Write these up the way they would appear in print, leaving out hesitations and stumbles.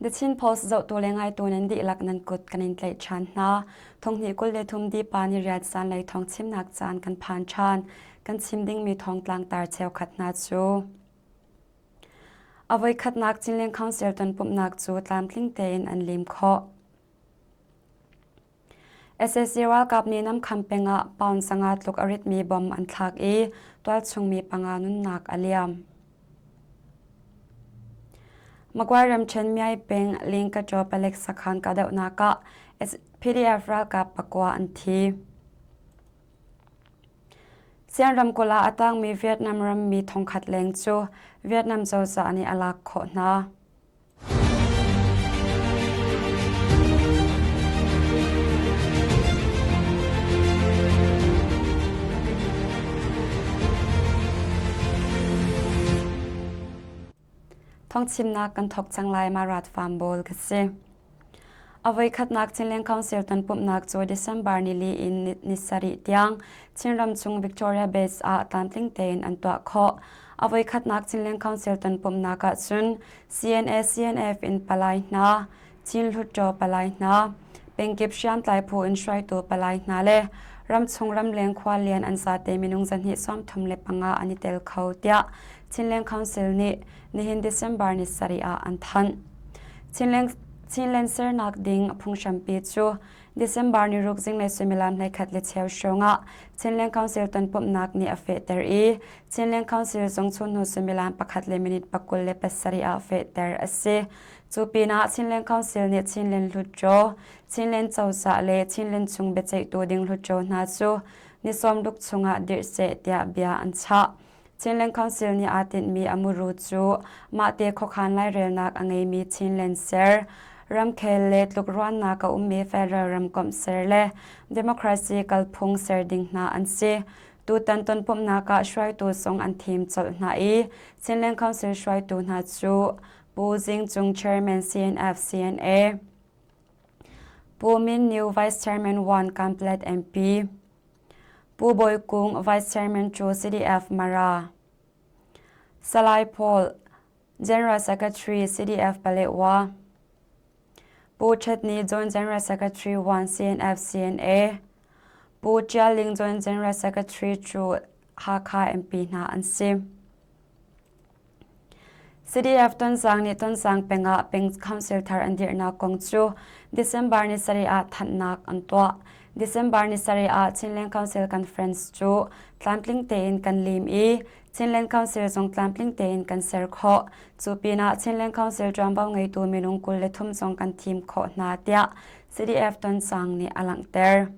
The Chin Post zohtu le ngaitu nan dihlak nan kut kan in tlaih ṭhan hna. Thonghnih 23 dipa ni riat zanlei thawng chimnak caan kan phan ṭhan. Kan chim dingmi thawngtlang tar cheukhat hna cu. A voikhatnak Chinland Council tonpumhnak cu tlamtling tein an lim khawh. Sac ralkap nih Namkham peng ah pound 500 tluk a ritmi bomb an thlak i tualchungmi panga nunnak a liam. Magway ramṭhen Myai peng Lingkaṭaw palek sakhan kahdohnak ah PDF ralkap pakua an thi. Sian ramkulh ah a tangmi Vietnam rammi thongkhat leng cu Vietnam cozah nih a lak khawh hna. Thawngchimnak kan thawk cang lai ma rat farm bawl ka si. A voikhatnak Chinland Council tonpumhnak cu December nili in ni sarih tiang Chinram chung Victoria Base ah tlamtling tein an tuah khawh. A voikhatnak Chinland Council tonpumhnak ahcun CNA CNF in palai hna, Chin Hluttaw palai hna, pengkip hriamtlai phu in hruaitu palai hna le ramchung ramleng khualian an zate minung zahnih 35 an i tel kho tiah Chinland Council nih nihin December ni sarih ah an thanh. Chinland sernak ding phunghrampi cu December ni ruk zinglei suimilam hleikhat le cheu hrawng ah Chinland Council tonpumhnak nih a fehter i Chinland Council zung chunhnu suimilam pakhat le minute 27 ah fehter a si. Cu pinah Chinland Council nih Chinland Hluttaw, Chinland cozah le Chinland chung biaceihtu ding Hluttaw hna cu ni sawmruk chungah dirh seh tiah bia an chah. Chinland Council nih aa tinhmi a muru cu mahte khuakhan lairelnak a ngeimi Chinland ser, ramkhel le tlukruannak a ummi federal ramkomh ser le democracy kalphung ser ding hna an si. Tutan tonpumhnak ah hruaitu zong an thim colh hna i Chinland Council hruaitu hna cu Pu Zing Cung Chairman CNF CNA, Pu Min New Vice Chairman 1 Kamplet MP, Pu Bawi Kung, Vice Chairman cu CDF Mara. Salai Paul, General Secretary CDF Paletwa. Pu Chet Ni, Joint General Secretary 1 CNF CNA. Pu Tial Ling, Joint General Secretary cu Hakha MP hna an si. CDF Tonzang nih Tonzang peng ah peng council thar an dirhnak kong cu December ni sarih ah thanhnak an tuah. December ni sarih ah Chinland Council Conference cu tlamtling tein kan lim i Chinland Council zong tlamtling tein kan ser khawh. Cu pinah Chinland Council ṭuanvo ngeitu minung 23 zong kan thim khawh hna tiah CDF Tonzang nih a langhter.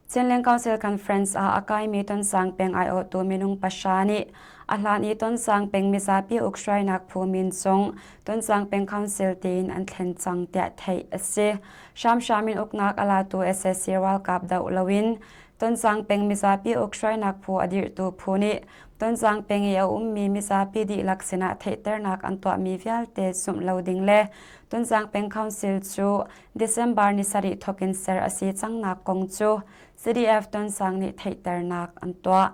Chinland Council Conference ah a kaimi Tonsang peng aiawhtu minung pahra nih a hlan i Tonsang peng mizapi ukhruainak phu min zong Tonsang peng Council tiin an thlen cang tiah theih a si. Hramhram in uknak a latu sac ralkap doh loin Tonsang peng mizapi ukhruainak phu a dirhtu phu nih Tonzang peng i a ummi mizapi dihlak sinah theihternak an tuahmi vialte zumh lo ding le Tonzang peng Council cu December ni sarih thawkin ser a si cangnak kong cu CDF Tonsang nih theihternak an tuah.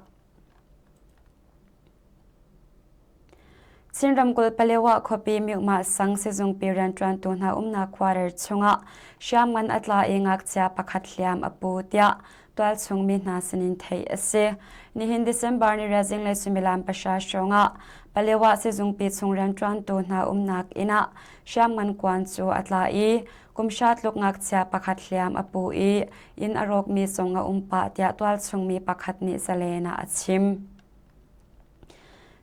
Chin ramkulh Palewa khuapi Myukmah sang sizungpi rianṭuantu hna umnak quarter chungah hriamngan a tla i ngakchia pakhat hliam a pu tiah tualchung mi hna sinin theih a si. Nihin December ni riat zinglei suimilam pahra hrawngah Palewa sizungpi chung rianṭuantu hna umnak inn ah hriamngan kuan cu a tla i kum hra tluk ngakchia pakhat hliam a pu i inn a rawkmi zong a um pah tiah tualchung mi pakhat nih Zalen ah a chim.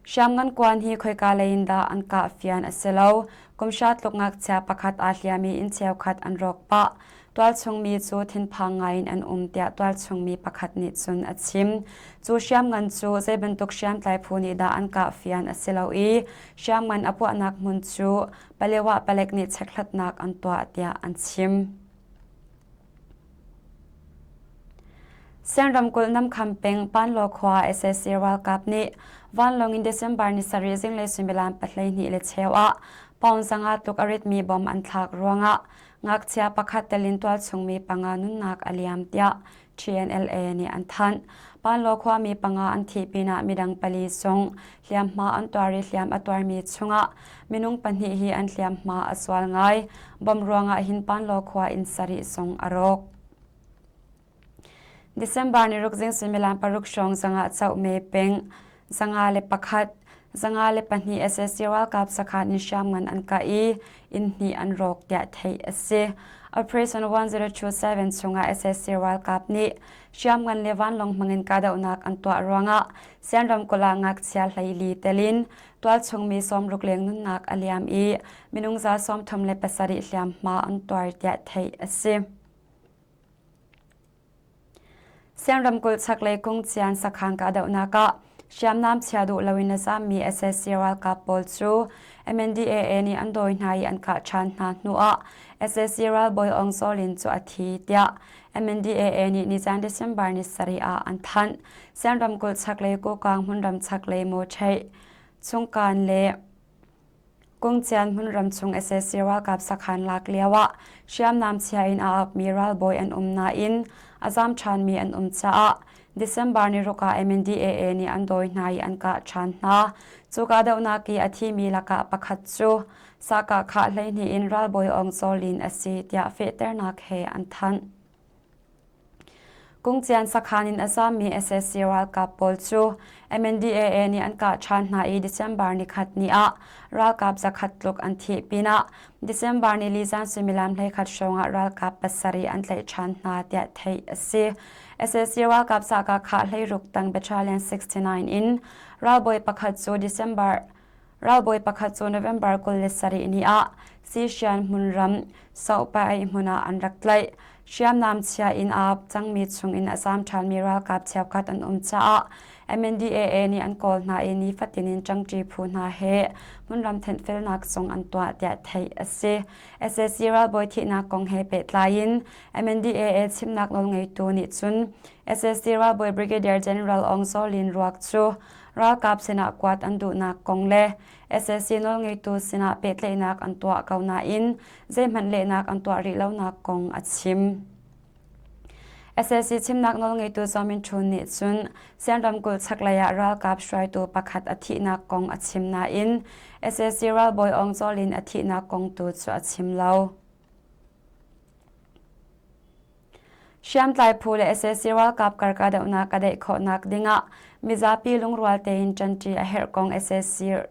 Hriamngan kuan hi khoika lei in dah an kah fian a si lo. Kum hra tluk ngakchia pakhat aa hliam i inn cheukhat an rawk pah. Tualchung mi cu thinphang ngai in an um tiah tualchung mi pakhat nih cun a chim. Cu hriamngan cu zei bantuk hriamtlai phu nih dah an kah fian a si lo i hriamngan a puahnak hmun cu Palewa palek nih chekhlatnak an tuah tiah an chim. Sian ramkulh Namkham peng Panlaw khua sac ralkap nih vanlawng in December ni sarih zinglei suimilam 12 le cheu ah pound 500 tluk a ritmi bom an thlak ruangah Ngakchia pakhat tel in tualchung mi panga nunnak a liam tiah TNLA nih an thanh. Panlaw khuami panga an thih pinah midang pali zong hliamhma an tuar i hliam a tuarmi chungah minung pahnih hi an hliamhma a sual ngai. Bom ruangah hin Panlaw khua inn sarih zong a rawk. December ni ruk zing suimilam paruk hrawng zangah Chohme peng 101, 102 sac ralkap sakhan in hriamngan an kah i inn hnih an rawk tiah theih a si. Operation 1027 chungah sac ralkap nih hriamngan le vanlawng hmangin kahdohnak an tuah ruangah Sian ramkulh ah ngakchia 14 telin tualchung mi 60 leng nunnak a liam i minung 37 hliamhma an tuar tiah theih a si. Sian ramkulh chaklei Kungcian sakhan kahdohnak ah hriamnam chia duh loin a zaammi sac ralkap pawl cu MNDAA nih an dawi hna i an kah ṭhan hna hnuah sac ralbawi Aung Zaw Lin cu a thi tiah MNDAA nih nizan December ni sarih ah an thanh. Sian ramkulh chaklei Kokang hmunram chaklei Mawṭheih, Chungkan le Kungcian hmunram chung sac ralkap sakhan lak lioah hriamnam chia in a apmi ralbawi an um nain a zaam ṭhanmi an um caah December ni ruk ah MNDAA nih an dawi hna i an kah ṭhan hna. Cu kahdohnak i a thimi lakah pakhat cu sakah khah 12 in ralbawi Aung Zaw Lin a si tiah fehternak he an thanh. Kungcian sakhan in a zaammi sac ralkap pawl cu MNDAA nih an kah ṭhan hna i December nikhat ni ah ralkap zakhat tluk an thih pinah December nili zan suimilam 11 hrawng ah ralkap pasarih an tlaih ṭhan hna tiah theih a si. sac ralkap sahkah 16 tang Battalion 69 in ralbawi pakhat cu December Ralbawi pakhat cu November 27 ni ah Sishan hmunram Sohpaih hmun ah an rak tlaih. Hriamnam chia in aa cangmi chungin a zaam ṭhanmi ralkap cheukhat an um caah MNDAA nih an kawl hna i nifatin in ṭangṭi phu hna he hmunram thenhfelnak zong an tuah tiah theih a si. Sac ralbawi thihnak kong he pehtlai in MNDAA chimnak nawlngeitu nih cun sac ralbawi Brigadier General Aung Zaw Lin ruak cu ralkap sinah kuat an duhnak kong le sac nawlngeitu sinah pehtlaihnak an tuah ko nain zeihmanh lehnak an tuah rih lonak kong a chim. Sac chimnak nawlngeitu Zaw Min Htun nih cun Sian ramkulh chaklei ah ralkap hruaitu pakhat a thihnak kong a chim nain sac ralbawi Aung Zaw Lin a thihnak kong tu cu a chim lo. Hriamtlai phu le sac ralkap kar kahdohnak a daih khawhnak dingah mizapi lungrual tein ṭanṭi a herh kong sac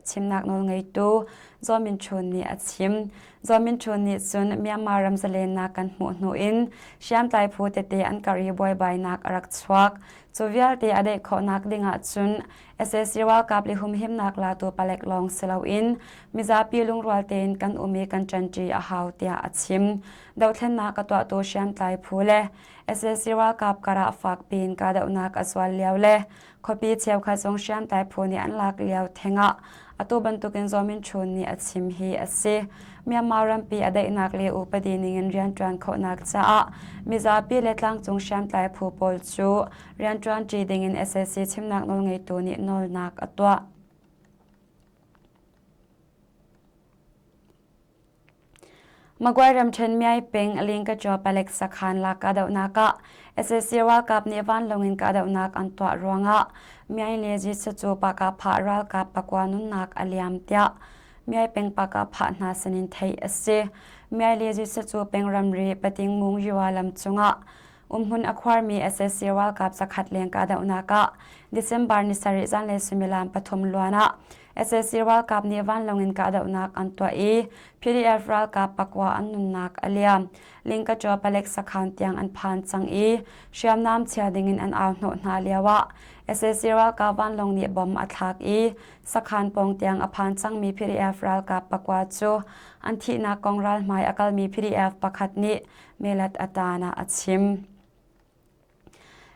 chimnak nawlngeitu Zaw Min Htun nih a chim. Zaw Min Htun nih cun Myanmar ram zalennak kan hmuh hnu in hriamtlai phu tete an kar i buaibainak a rak chuak. Cu vialte a daih khawhnak dingah cun sac ralkap le humhimnak latu palek lawng si loin mizapi lungrual tein kan um i kan ṭanṭi a hau tiah a chim. Dohthlennak a tuahtu hriamtlai phu le sac ralkap karah fakpi in kahdohnak a zual lio le khuapi cheukhat zong hriamtlai phu nih an lak lio thengah atu bantukin Zaw Min Htun nih a chim hi a si. Myanmar rampi a daihnak le upadi ningin rianṭuan khawhnak caah mizapi le tlangcung hriamtlai phu pawl cu rianṭuanṭi dingin sac chimnak nawlngeitu nih nawlnak a tuah. Magway ramṭhen Myai peng Lingkachaw palek sakhan lak kahdohnak ah sac ralkap nih vanlawng in kahdohnak an tuah ruangah Myai le Jitsacu Pakahphah ralkap pakua nunnak a liam tiah Myai peng Pakahphah hna sinin theih a si. Myai le Jitsacu peng ramri Pating Mung Yua lam cungah Umhmun a khuarmi sac ralkap zakhat leng kahdohnak ah December ni sarih zanlei suimilam pathum luan ah sac ralkap nih vanlawng in kahdohnak an tuah i PDF ralkap pakua an nunnak a liam. Lingkachaw palek sakhan tiang an phan cang i hriamnam chia dingin an au hnawh hna lioah sac ralkap vanlawng nih bom a thlak i sakhan pawng tiang a phan cangmi PDF ralkap pakua cu an thihnak kong ralhmai a kalmi PDF pakhat nih Melat Atan ah a chim.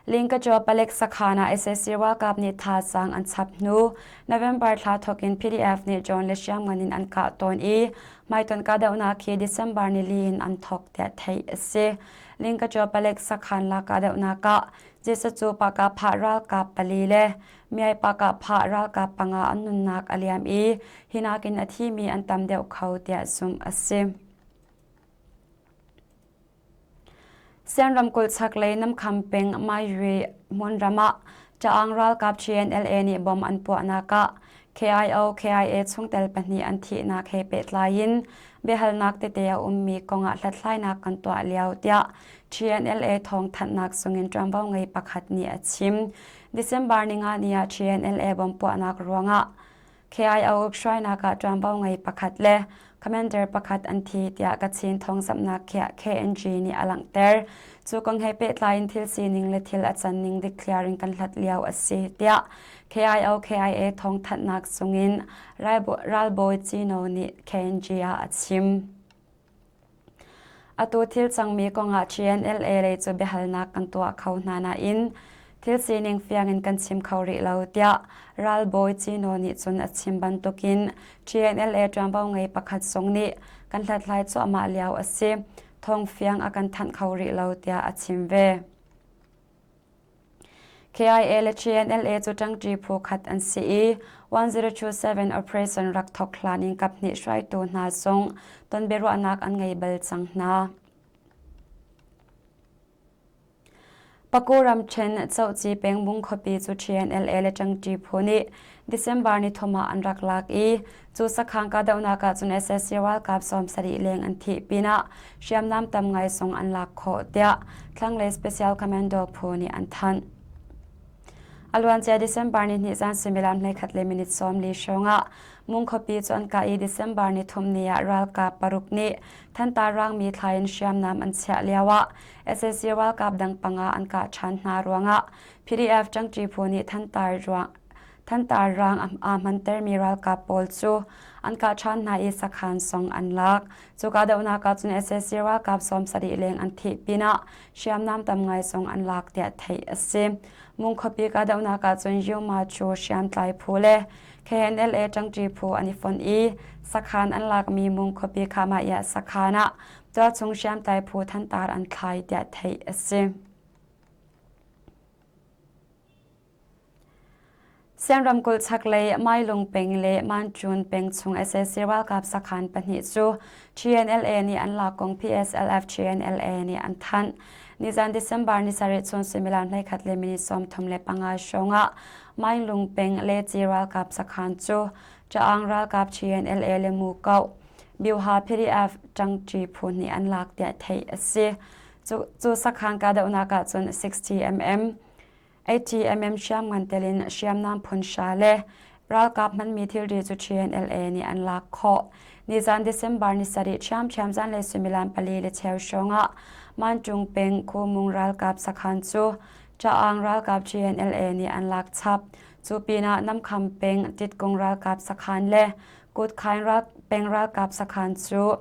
Lingkachaw palek sakhan ah sac ralkap nih thazaang an chap hnu November thla thawk in PDF nih drone le hriamngan in an kah tawn i hmaitonh kahdohnak hi December nili in an thawk tiah theih a si. Lingkachaw palek sakhan lak kahdohnak ah Jesuh Pakahphah ralkap pali le Myai Pakahphah ralkap panga an nunnak a liam i hi nakin a thimi an tam deuh kho tiah zumh a si. Sian ramkulh chaklei Namkham peng Mairui hmunram ah Ṭaang ralkap TNLA nih bomb an puahnak ah KIO KIA chungtel pahnih an thihnak he pehtlai in biahalnak tete a ummi kong ah hlathlainak kan tuah lio tiah TNLA thawngthanhnak sungin ṭuanvo ngei pakhat nih a chim. December ninga ni ah TNLA bomb puahnak ruangah KIO hruainak ah ṭuanvo ngei pakhat le commander pakhat an thi tiah Kachin thawngzamhnak KNG nih a langhter. Cu kong he pehtlai in thil sining le thil a can ning dikthliar in kan hlat lio a si tiah KIO KIA thawngthanhnak sungin ralbawi Cino nih KNG ah a chim. Atu thil cangmi kongah TNLA lei cu biahalnak kan tuah kho hna nain thil sining fiang in kan chim kho rih lo tiah ralbawi Cino nih cun a chim bantukin TNLA ṭuanvo ngei pakhat zong nih kan hlathlai cuahmah lio a si. Thawng fiang a kan thanh kho rih lo tiah a chim ve. KIA le TNLA cu ṭangṭi phu khat an si i 1027 operation rak thawk hlan in kaphnih hruaitu hna zong tonbiaruahnak an ngei bal cang hna. Paku ramṭhen Cohci peng khuapi cu TNLA le ṭangṭi phu nih December ni thum ah an rak lak i cu sakhan kahdohnak ah cun sac ralkap 70 leng an thih pinah hriamnam tam ngai zong an lak khawh tiah thlanglei Special Commando phu nih an thanh. A luancia December ni hnih zan suimilam 11 le minute 40 hrawng ah Mung khuapi cu an kah i December ni thum ni ah ralkap paruk nih Thantar rangmi thla in hriamnam an chiah lio ah sac ralkap dang panga an kah ṭhan hna ruangah PDF ṭangṭi phu nih Thantar ruang Thantar rang aa hmantermi ralkap pawl cu an kah ṭhan hna i sakhan song an lak. Cu kahdohnak ah cun sac ralkap 70 leng an thih pinah hriamnam tam ngai zong an lak tiah theih a si. Mung khuapi kahdohnak ah cun Yuma cu hriamtlai phu le KNLA ṭangṭi phu an i fonh i sakhan an lakmi Mung khuapi Khahmah sakhan ah tualchung hriamtlai phu thantar an thlai tiah theih a si. Sian ramkulh chaklei Mailung peng le Mancun peng chung sac ralkap sakhan pahnih cu TNLA nih an lak kong PSLF TNLA nih an thanh. Nizan December ni sarih chun suimilam 11 le minute 35 hrawng ah Mailung peng Leci ralkap sakhan cu Ṭaang ralkap TNLA le Mukoh Byuha PDF ṭangṭi phu nih an lak tiah theih a si. Cu sakhan kahdohnak ahcun 60 mm ATMM hriamngan tel in hriamnam phun hra le ralkap hmanmi thilri cu TNLA nih an lak khawh. Nizan December ni sarih ṭhiamṭhiam zanlei suimilam pali le cheu hrawng ah Mancung peng Khumung ralkap sakhan cu Ṭaang ralkap TNLA nih an lak chap. Cu pinah Namkham peng Titkung ralkap sakhan le Kutkhain peng ralkap sakhan cu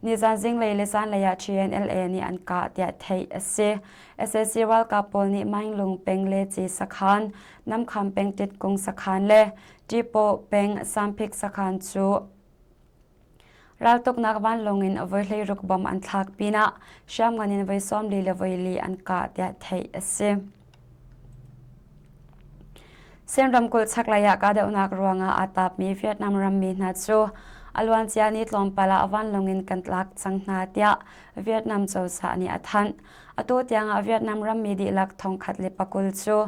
Nizan zinglei le zanlei ah TNLA nih an kah tiah theih a si. Sac ralkap pawl nih Mainglung peng le Ci sakhan, Namkham peng Titkung sakhan le Ṭipaw peng Samphik sakhan cu raltuknak vanlawng in voi 16 bom an thlak pinah hriamngan in voi 40 le voi li an kah tiah theih a si. Sin ramkulh chaklei ah kahdohnak ruangah aa tapmi Vietnam rammi hna cu a luancia ni tlawmpal ah vanlawng in kan tlak cang hna tiah Vietnam cozah nih a thanh. Atu tiangah Vietnam rammi dihlak 1020 cu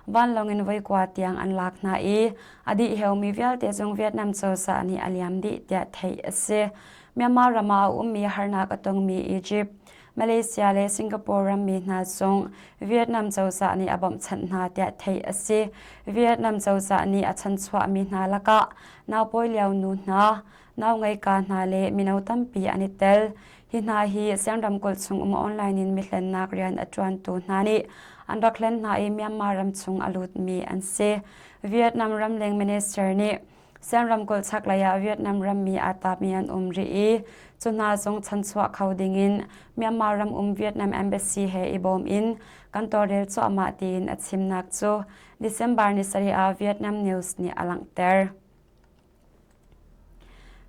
vanlawng in voi kua tiang an lak hna i a dih heumi vialte zong Vietnam cozah nih a liam dih tiah theih a si. Myanmar ram ah a ummi harnak a tongmi Egypt, Malaysia le Singapore rammi hna zong Vietnam cozah nih a bawmhchanh hna tiah theih a si. Vietnam cozah nih a chanchuahmi hna lakah naupawi lio nu hna, nau ngeika hna le mino tampi an i tel. Hi hna hi Siang ramkulh chung um online in mihlennak rian a ṭuantu hna nih an rak hlen hna i Myanmar ram chung a lutmi an si. Vietnam ramleng minister nih Sian ramkulh chaklei ah Vietnam rammi aa tapmi an um rih i cu hna zong chanchuah kho dingin Myanmar ram um Vietnam Embassy he i bawm in kan tawlrel cuahmah tiin a chimnak cu December ni sarih ah Vietnam News nih a langhter.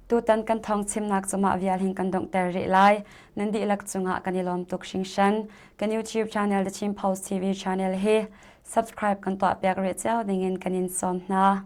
Tutan kan thawng chimnak cu mah vial hin kan donghter rih lai. Nan dihlak cungah kan i lawm tuk hringhran. Kan YouTube channel The Chin Post TV channel hi subscribe kan tuahpiak rih cio dingin kan in sawm hna.